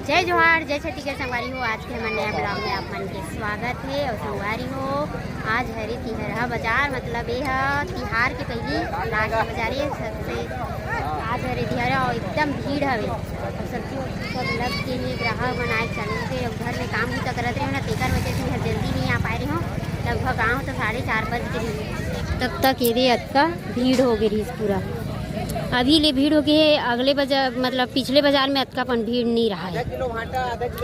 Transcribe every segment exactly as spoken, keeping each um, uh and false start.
जय जोहार, जय छत्तीसगढ़ संगवारी हो। आज के हमर नया vlog में आप मन के स्वागत हे। और संगवारी हो, आज हरे तिहरहा बाजार, मतलब ये ह तिहार के पहली last बाजार, ये सबसे आज हरे तिहरहा और एकदम भीड़ हवे। और सब्जी उब्जी सब लग के ही ग्राहक मन आए चले थे। अब घर में काम भी तो करत रहे ना, तेकर वजह से मैं जल्दी नहीं आ पाए रहे हूँ। लगभग आऊँ तो साढ़े चार बज गए तब तक ये दे अतका भीड़ हो गई रही पूरा। अभी ले भीड़ हो गई है, अगले बाजार मतलब पिछले बाजार में अतका अपन भीड़ नहीं रहा है।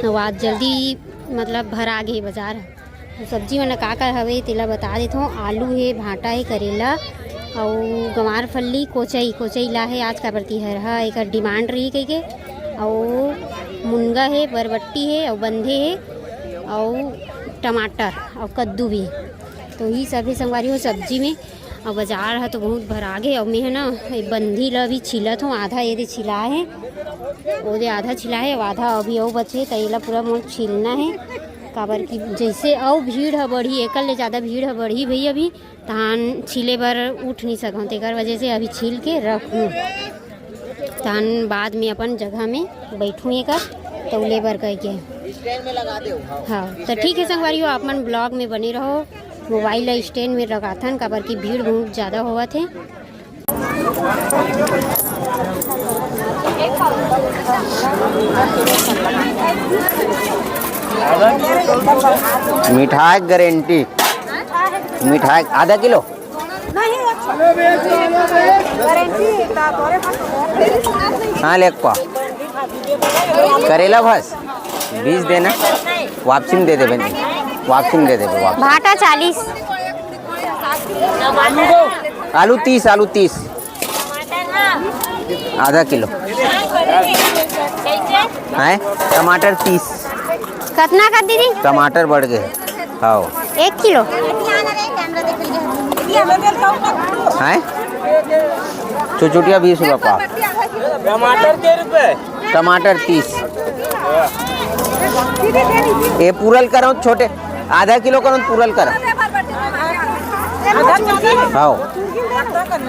तो आज जल्दी मतलब भरा गे बाजार। तो सब्जी मन का का हवे तेला बता देथों। आलू हे, भांटा हे, करेला, अउ गंवार फल्ली, कोचई, कोचई ला हे आज काबर तिहरहा एकर demand रही कहिके। अउ मुनगा हे, बरबट्टी हे, अउ बंधे हे, अउ टमाटर, अउ कद्दू भी। तो यही सब हे संगवारी हो सब्जी में। अउ बाजार ह तो बहुत भरा गे। अउ मैं ह ना ये बंधी ल अभी छिलत हूँ, आधा ये दे छिला हे, ओ दे आधा छिला हे, अउ आधा अभी अउ बचे, त एला पूरा मोर छिलना हे। काबर कि जैसे अउ भीड़ ह बढ़ही, एकर ले ज़्यादा भीड़ ह बढ़ही भई अभी, तहान छिले बर उठ नहीं सकंव, तेकर वजह से अभी छिल के रखूँ। तहन बाद में अपन जगह में बैठूं एकर तौले बर कह के। हाँ, तो ठीक है संगवारी हो, आप मन vlog में बने रहो। मोबाइल ला stand में रखाथन, काबर की भीड़ बहुत ज़्यादा होवत हे। मिठाई गारंटी, मिठाई आधा किलो। हाँ, लेक पाव। करेला भस बीस देना, वापसी में दे देबे, वापसी में दे देबे, वापसी। भाटा चालीस। आलू तीस, आलू तीस। आधा किलो। हैं? टमाटर तीस। कतना का दीदी? टमाटर बढ़ गए। हाँ। एक किलो। हैं? चुचुटिया बीस रुपया पाव। टमाटर के रुपए? टमाटर तीस। ये पूरल करो छोटे, आधा किलो करो पूरल करो। हाँ,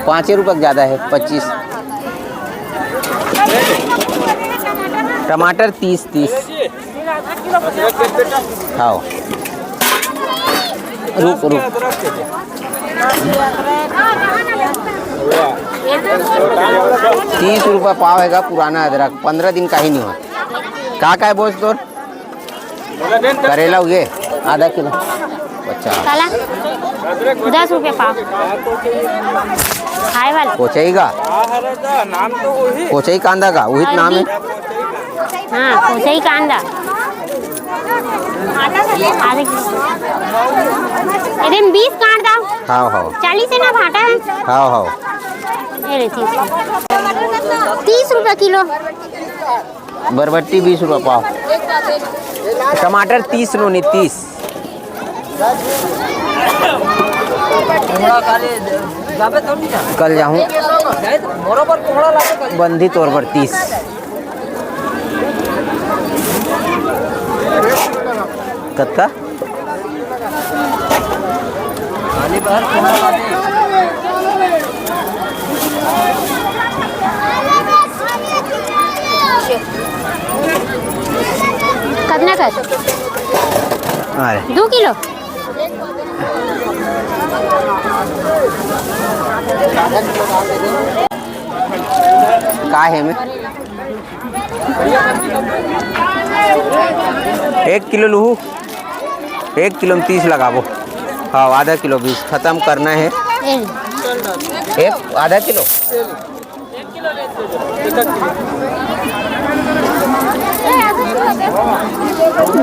पाँचे रुपये ज़्यादा है, पच्चीस। टमाटर तीस, तीस। हाँ, रुक, रुक। तीस रुपया पाव हेगा पुराना अदरक, पंद्रह दिन का ही नहीं हो। का का है बोस तोर? करेला हुए आधा किलो। अच्छा। काला? दस रुपये पाव। खाए वाला। कोचई का? कोचई कांदा का, उहित नाम है। हाँ, कोचई कांदा। आधा किलो। एदे में बीस काट दाव। हाँ, हाँ। चालीस है ना भाटा है? हाँ, हाँ। ये ले तीस। तीस रुपये किलो। बरबट्टी बीस रुपया पाव। टमाटर तीस नोनी, तीस। कल जाहूँ। बंधी तोर बर तीस। कतका? कतना कर? अरे। दो किलो। का हे में? एक किलो लूहू, एक किलो में तीस लगाबो। हाँ, आधा किलो बीस खत्म करना है। ए। एक आधा किलो।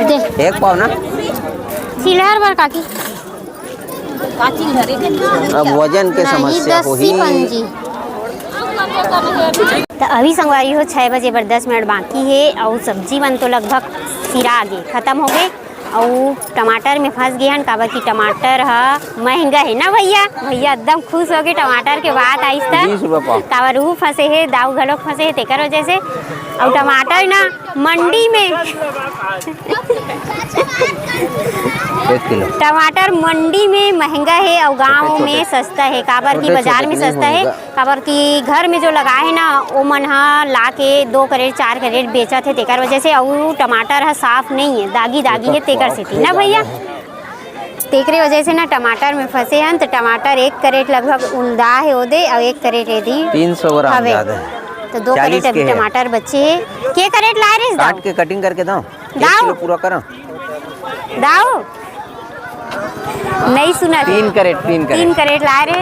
दे। एक पाव ना। सिलहर बर काकी। अब वजन के नहीं, समस्या दस होही। पंजी। त अभी संगवारी हो, छह बजे बर दस मिनट बाकी हे, अउ सब्जी मन तो लगभग सिरा गे, खत्म हो गए, अउ टमाटर में फंस गए हन, काबर कि टमाटर ह महंगा हे ना भैया। भैया एकदम खुश हो गए टमाटर के बात आइस त, बीस रुपया पाव। काबर वो फंसे हे, दाऊ घलोक फंसे हे, तेकर वजह से। अउ टमाटर ना मंडी में एक किलो। टमाटर मंडी में महंगा हे अउ गांव में सस्ता हे, काबर कि बाजार में सस्ता हे, काबर कि घर में जो लगाए हे ना, ओमन ह ला के दो कैरेट, चार कैरेट बेचत हे, तेकर वजह से। अउ टमाटर ह साफ नहीं हे, दागी दागी हे, तेकर सेती ना भैया। तेकरे वजह से ना टमाटर में फंसे हन, त टमाटर एक कैरेट लगभग उलदा हे ओदे, अउ एक कैरेट एदी तीन सौ ग्राम हवे। ज्यादा हे। त दो कैरेट अभी टमाटर बचे हे। के कैरेट लाए रे? काट के कटिंग करके दो। एक किलो पूरा करो। दाऊ, नहीं सुना। तीन कैरेट, तीन कैरेट। तीन कैरेट लाए रे।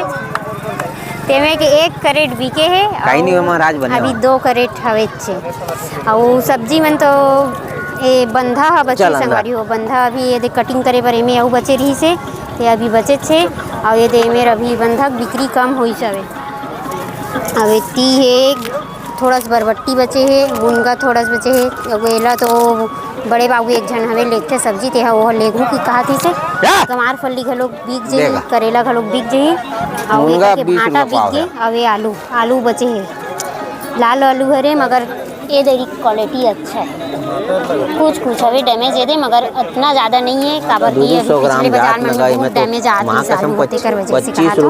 तेमे के एक कैरेट बिके हे। काई नहीं, अउ महाराज बने अभी हो। दो कैरेट हवे चे। अउ सब्जी मन तो ए बंधा ह बचे संगवारी हो, बंधा अभी ये दे कटिंग करे बर एमे अउ बचे रहिस हे, ये अभी बचे छे। अउ ये दे एमेर अभी बंधा के बिक्री कम होइस हवे। अउ एती हे थोड़ा सा बरबट्टी बचे हे, मुनगा थोड़ा सा बचे हे। अब एला तो बड़े बाबू एक झन हवे लेगथे सब्जी, तेहा ओह लेगहू की कहा थी से। क्या? गंवार फल्ली घलो बिक जही, करेला घलो बिक जही, अउ मुनगा एकर के बीस भांटा रुपया बिक पाव गे, हे। अउ ये आलू, आलू बचे हे, लाल आलू हरे, मगर ये दरी क्वालिटी अच्छा है, कुछ कुछ हवे डैमेज ये दे, मगर इतना ज्यादा नहीं है, काबर कि अभी पिछले बाजार में बहुत डैमेज आत रहिस आलू होते कर वजह से कहा तो।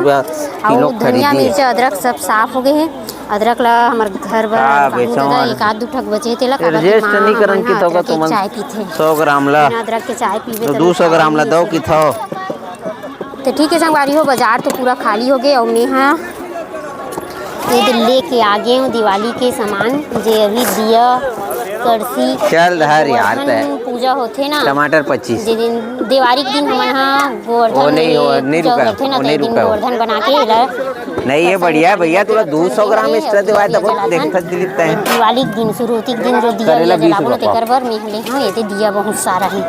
अउ धनिया, मिर्चा, अदरक सब साफ हो गए हैं। अदरक ला हमर घर बर का काहूं बेचन? दादा एक आध दू ठक बचे हे, तेला काबर कि एडजस्ट माँ नहीं करन हमन की ह तो अदरक के तुमन चाय पीथे। सौ ग्राम ला बिना अदरक के चाय पीबे तो त दू सौ ग्राम ला दो की थो। तो ठीक है संगवारी हो, बाजार तो पूरा खाली हो गए। अउ मेहा ये दे लेके आ गए हूँ दिवाली के सामान, जे अभी दिया, कड़सी, चल धर यार, गोवर्धन तय। पूजा होथे ना, टमाटर पच्चीस। जे दिन देवारी के दिन हमन हा गोवर्धन वो नहीं हो, नहीं पूजा रुका, करथे ना, वो तो नहीं दिन रुका। गोवर्धन बना के एला नहीं, ये बढ़िया है भैया, थोड़ा दो सौ ग्राम extra दिवाए, तब देखत दिलीप तय। दिवाली के दिन, सुरुवाती के दिन जो दिया करेला दिया बीस जलाबो ना, रुपया। तेकर बर मेहले हाँ, ये दे दिया बहुत सारा है।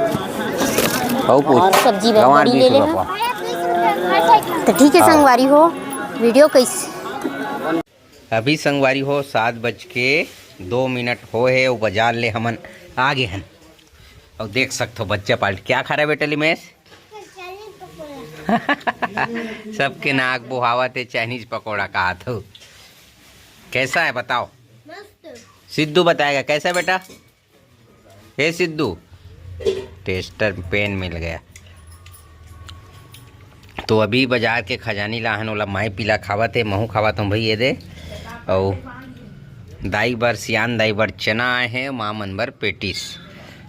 अउ पूछ, और सब्जी बर गंवार बड़ी बीस ले ले रुपया हाँ। पाव। तो ठीक है हाँ। संगवारी हो, वीडियो कैसे अभी संगवारी हो, सात बज के दो मिनट हो हे, अउ बाजार ले हमन आ गे हन। अउ देख सकथो बच्चा पार्टी क्या खा रहा है बेटा लिमेश? सबके नाक बोहावत हे, चाइनीज पकौड़ा कहा थो। कैसा है बताओ? मस्त। सिद्धू बताएगा कैसा है बेटा? हे सिद्धू, टेस्टर पेन मिल गया। तो अभी बाजार के खजानी ला हन, ओला मैं पीला खावत हे, महू खावत हूँ भाई, ये दे। अउ दाई बर, सियान दाई बर चना आए हे, माँ मन बर पेटीस।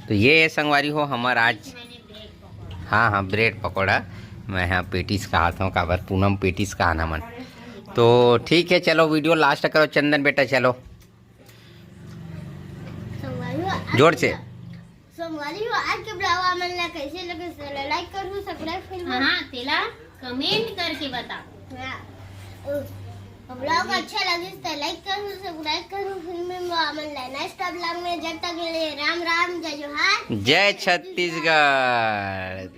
तो ये हे संगवारी हो हमर आज, हाँ हाँ, ब्रेड पकौड़ा, मैं हाँ पेटीस कहात हूँ, काबर पूनम पेटीस कहान हमन। तो ठीक है, चलो वीडियो लास्ट करो चंदन बेटा, चलो। संगवारी हो, आज जोर से। संगवारी हो, आज के ब्लॉग हमन ला कैसे लगे, तेला लाइक करहु, सब्सक्राइब करहु। हाँ, तेला कमेंट करके बता। हाँ। ब्लॉग अच्छा लगिस त लाइक करहु, सब्सक्राइब करहु, फिर मिलबो हमन ला नेक्स्ट ब्लॉग में। जब तक के लिए राम राम, जय जोहार, जय छत्तीसगढ़।